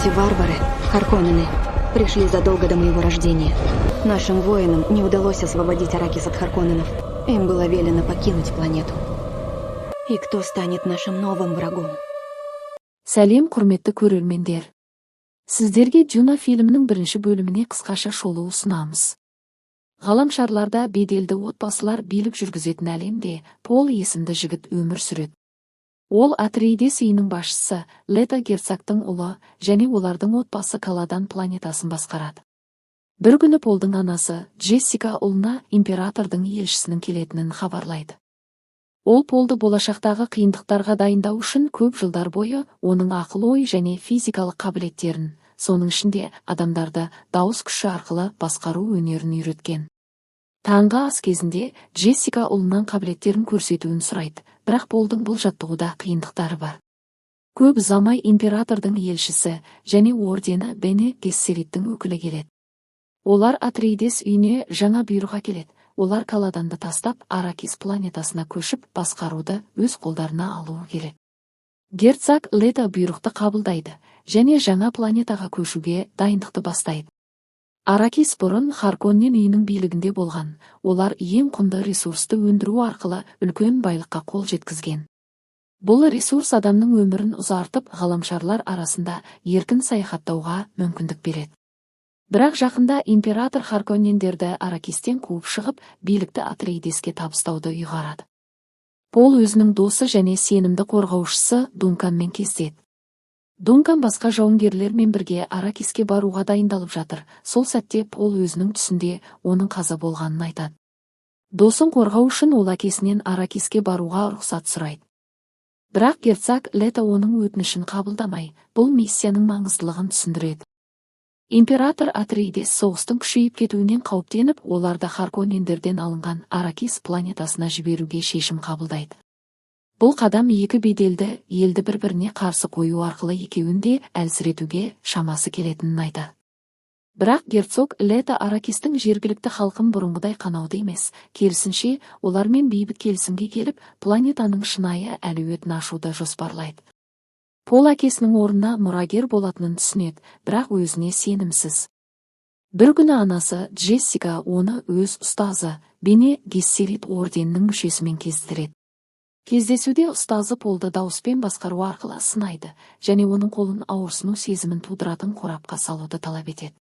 Эти варвары, Харконнены, пришли задолго до моего рождения. Нашим воинам не удалось освободить Аракис от Харконненов. Им было велено покинуть планету. И кто станет нашим новым врагом? Сәлем, құрметті көрермендер! Сіздерге «Дюна» фильмінің бірінші бөліміне қысқаша шолу ұсынамыз. Ғаламшарларда беделді отбасылар билік жүргізетін әлемде Пол есімді жігіт өмір сүреді. Ол Атрейдес үйінің басшысы Лето герцогтың ұлы және олардың отбасы Каладан планетасын басқарады. Бір күні Полдың анасы Джессика ұлына императордың елшісінің келетінін хабарлайды. Ол Полды болашақтағы қиындықтарға дайындау үшін көп жылдар бойы оның ақыл-ой және физикалық қабілеттерін, соның ішінде адамдарды дауыс күші арқылы басқару өнерін үйреткен. Таңғы ас кезінде Джессика ұлынан қабілеттерін көрсетуін сұрайды, бірақ Полдың бұл жаттығуда қиындықтары бар. Көп ұзамай императордың елшісі және ордені Бене Гессериттің өкілі келеді. Олар Атрейдес үйіне жаңа бұйрық әкеледі: олар Каладанды тастап, Аракис планетасына көшіп, басқаруды өз қолдарына алуы керек. Герцог Лето бұйрықты қабылдайды және жаңа планетаға көшуге дайындықты бастайды. Аракис бұрын Харконнен үйінің билігінде болған. Олар ең құнды ресурсты өндіру арқылы үлкен байлыққа қол жеткізген. Бұл ресурс адамның өмірін ұзартып, ғаламшарлар арасында еркін саяхаттауға мүмкіндік береді. Бірақ жақында император Харконнендерді Аракистен қуып шығып, билікті Атрейдеске табыстауды ұйғарады. Пол өзінің досы және сенімді қорғаушысы Дунканмен кездеседі. Дункан басқа жауынгерлермен бірге Аракиске баруға дайындалып жатыр. Сол сәтте Пол өзінің түсінде оның қаза болғанын айтады. Досын қорғау үшін ол әкесінен Аракиске баруға рұқсат сұрайды. Бірақ герцог Лето оның өтінішін қабылдамай, бұл миссияның маңыздылығын түсіндіреді. Император Атрейдес соғыстың күшейіп кетуінен қауіптеніп, оларды Харконнендерден алынған Аракис планетасына жіберуге шешім қабылдайды. Бұл қадам екі беделді елді бір-біріне қарсы қою арқылы екеуін де әлсіретуге шамасы келетінін айтады. Бірақ герцог Лето Аракистің жергілікті халқын бұрынғыдай қанауды емес, керісінше, олармен бейбіт келісімге келіп, планетаның шынайы әлеуетін ашуды жоспарлайды. Пол әкесінің орнына мұрагер болатынын түсінеді, бірақ өзіне сенімсіз. Бір күні анасы Джессика оны өз ұстазы Бене Гессерит орденінің мүшесімен кездестіреді. Кездесуде ұстазы Полды дауыспен басқару арқылы сынайды және оның қолын ауырсыну сезімін тудыратын қорапқа салуды талап етеді.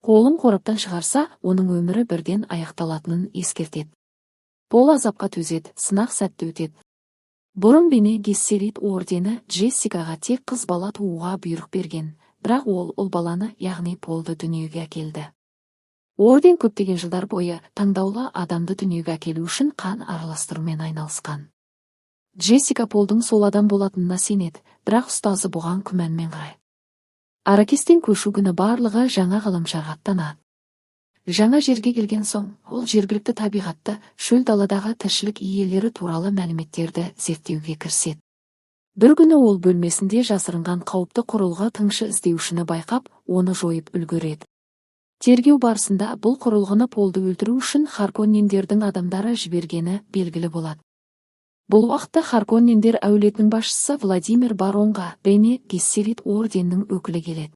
Қолын қораптан шығарса, оның өмірі бірден аяқталатынын ескертеді. Пол азапқа төзеді, сынақ сәтті өтеді. Бұрын Бене Гессерит ордені Джессикаға тек қыз бала тууға бұйрық берген, бірақ ол ұл баланы, яғни Полды дүниеге әкелді. Орден көптеген жылдар бойы таңдаулы адамды дүниеге әкелу үшін қан араластырумен айналысқан. Джессика Полдың сол адам болатынына сенеді, бірақ ұстазы бұған күмәнмен қарайды. Аракистен көшу күні барлығы жаңа ғаламшарға аттанады. Жаңа жерге келген соң, ол жергілікті табиғатты, шөл даладағы тіршілік иелері туралы мәліметтерді зерттеуге кіріседі. Бір күні ол бөлмесінде жасырынған қауіпті құрылғы тыңшы іздеушіні байқап, оны жойып үлгереді. Тергеу барысында бұл құрылғыны Полды өлтіру үшін Харконнендердің адамдары жібергені белгілі болады. Бұл уақытта Харконнендер әулетінің басшысы Владимир Баронға Бене Гессерит орденінің өкілі келеді.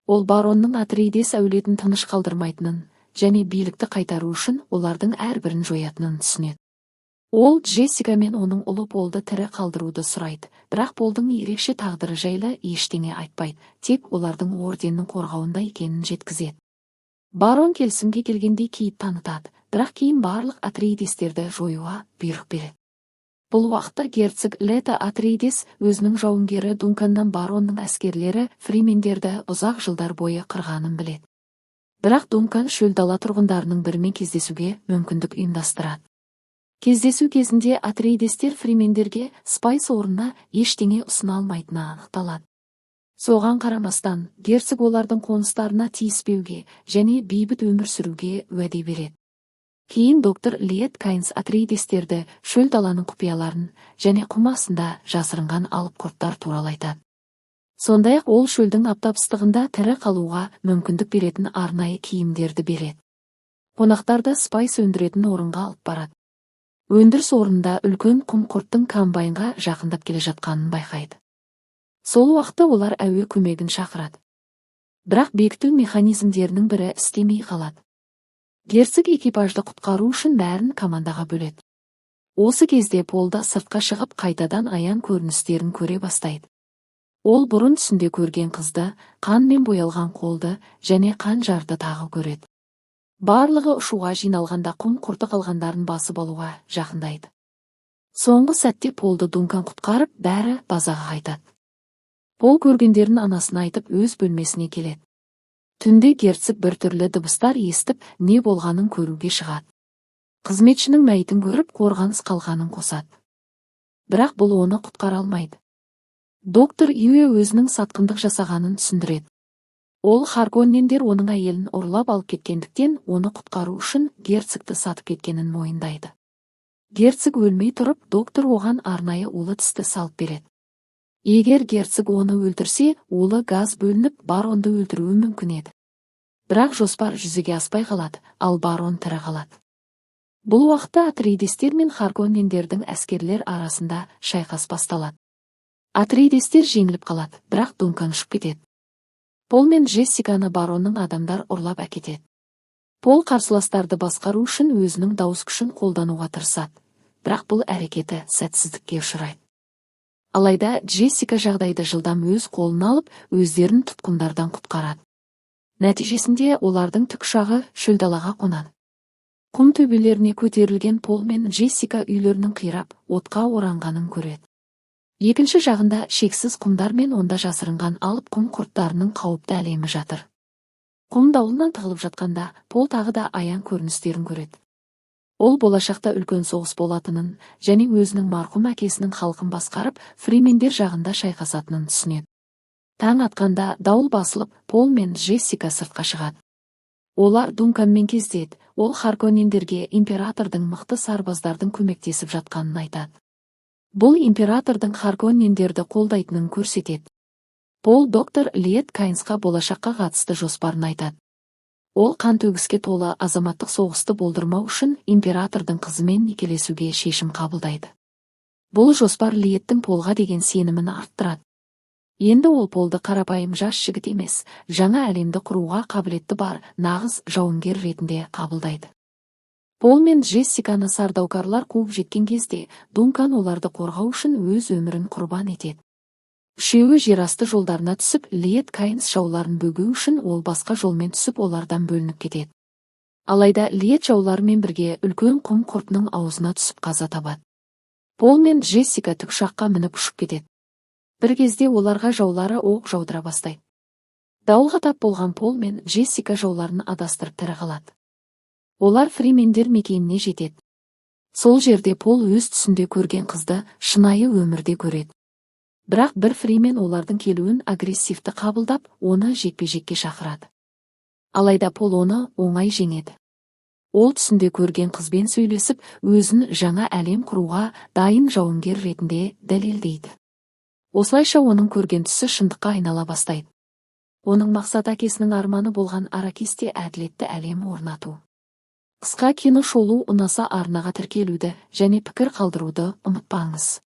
Ол баронның Атрейдес әулетін тыныш қалдырмайтынын және билікті қайтару үшін олардың әрбірін жоятынын түсінеді. Ол Джессика мен оның ұлы Полды тірі қалдыруды сұрайды, бірақ Полдың ерекше тағдыры жайлы ештеңе айтпайды, тек олардың орденнің қорғауында екенін жеткізеді. Барон келісімге келгендей кейіп танытады, бірақ кейін барлық Атрейдестерді жоюға бұйрық береді. Бұл уақытта герцог Лето Атрейдес өзінің жауынгері Дунканнан баронның әскерлері фримендерді ұзақ жылдар бойы қырғанын біледі. Бірақ Дункан шөл дала тұрғындарының бірімен кездесуге мүмкіндік ұйымдастырады. Кездесу кезінде Атрейдестер фримендерге спайс орнына ештеңе ұсына алмайтыны анықталады. Соған қарамастан, герцог олардың қоныстарына тиіспеуге және бейбіт өмір сүруге уәде береді. Кейін доктор Лиет Кайнс Атрейдестерді шөл даланың құпияларын және құм астында жасырынған алып құрттар туралы айтады. Сондай-ақ ол шөлдің аптап ыстығында тірі қалуға мүмкіндік беретін арнайы киімдерді береді. Қонақтарды спайс өндіретін орынға алып барады. Өндіріс орнында үлкен құм құрттың комбайнға жақындап келе жатқанын байқайды. Сол уақытта олар әуе көмегін шақырады. Бірақ бекіту механизмдерінің бірі істемей қалады. Герцог экипажды құтқару үшін бәрін командаға бөледі. Осы кезде Пол да сыртқа шығып, қайтадан аян көріністерін көре бастайды. Ол бұрын түсінде көрген қызды, қанмен боялған қолды және қанжарды тағы көреді. Барлығы ұшуға жиналғанда, құм құрты қалғандарын басып алуға жақындайды. Соңғы сәтте Полды Дункан құтқарып, бәрі базаға қайтады. Пол көргендерін анасына айтып, өз бөлмесіне келеді. Түнде герцог біртүрлі дыбыстар естіп, не болғанын көруге шығады. Қызметшінің мәйітін көріп, қорғаныс қалқанын қосады. Бірақ бұл оны құтқара алмайды. Доктор Юэ өзінің сатқындық жасағанын түсіндіреді. Ол Харконнендер оның әйелін ұрлап алып кеткендіктен, оны құтқару үшін герцогты сатып кеткенін мойындайды. Герцог өлмей тұрып, доктор оған арнайы улы тісті салып береді. Егер герцог оны өлтірсе, улы газ бөлініп, баронды өлтіруі мүмкін еді. Бірақ жоспар жүзеге аспай қалады, ал барон тірі қалады. Бұл уақытта Атрейдестер мен Харконнендердің әскерлер арасында шайқас басталады. Атрейдестер жеңіліп қалады, бірақ Дункан ұшып кетеді. Пол мен Джессиканы баронның адамдар ұрлап әкетеді. Пол қарсыластарды басқару үшін өзінің дауыс күшін қолдануға тырысады, бірақ бұл әрекеті сәтсіздікке ұшырайды. Алайда Джессика жағдайды жылдам өз қолына алып, өздерін тұтқындардан құтқарады. Нәтижесінде олардың тікұшағы шөл далаға қонады. Құм төбелеріне көтерілген Пол мен Джессика үйлерінің қирап, отқа оранғанын көреді. Екінші жағында шексіз құмдар мен онда жасырынған алып құм құрттарының қауіпті әлемі жатыр. Құм дауылынан тығылып жатқанда, Пол тағы да аян көріністерін көреді. Ол болашақта үлкен соғыс болатынын және өзінің марқұм әкесінің халқын басқарып, фримендер жағында шайқасатынын түсінеді. Таң атқанда дауыл басылып, Пол мен Джессика сыртқа шығады. Олар Дунканмен кездеседі. Ол Харконнендерге императордың мықты сарбаздардың көмектесіп жатқанын айтады. Бұл императордың Харконнендерді қолдайтынын көрсетеді. Пол доктор Лиет Кайнсқа болашаққа қатысты жоспарын айтады. Ол қан төгіске толы азаматтық соғысты болдырмау үшін императордың қызымен некелесуге шешім қабылдайды. Бұл жоспар Лиеттің Полға деген сенімін арттырады. Енді ол Полды қарапайым жас жігіт емес, жаңа әлемді құруға қабілетті бар нағыз жауынгер ретінде қабылдайды. Пол мен Джессиканы сардаукарлар қуып жеткен кезде, Дункан оларды қорғау үшін өз өмірін құрбан етеді. Үшеуі жерасты жолдарына түсіп, Лиет Кайнс жауларын бөгеу үшін ол басқа жолмен түсіп, олардан бөлініп кетеді. Алайда Лиет жауларымен бірге үлкен құм құртының аузына түсіп, қаза табады. Пол мен Джессика тікұшаққа мініп ұшып кетеді. Бір кезде оларға жаулары оқ жаудыра бастайды. Дауылға тап болған Пол мен Джессика жауларын адастырып, тірі қалады. Олар фримендер мекеніне жетеді. Сол жерде Пол өз түсінде көрген қызды шынайы өмірде көреді. Бірақ бір фримен олардың келуін агрессивті қабылдап, оны жекпе-жекке шақырады. Алайда Пол оны оңай жеңеді. Ол түсінде көрген қызбен сөйлесіп, өзін жаңа әлем құруға дайын жауынгер ретінде дәлелдейді. Осылайша оның көрген түсі шындыққа айнала бастайды. Оның мақсаты әкесінің арманы болған Аракисте әділетті әлем орнату. Қысқа кино шолу ұнаса, арнаға тіркелуді және пікір қалдыруды ұмытпаңыз.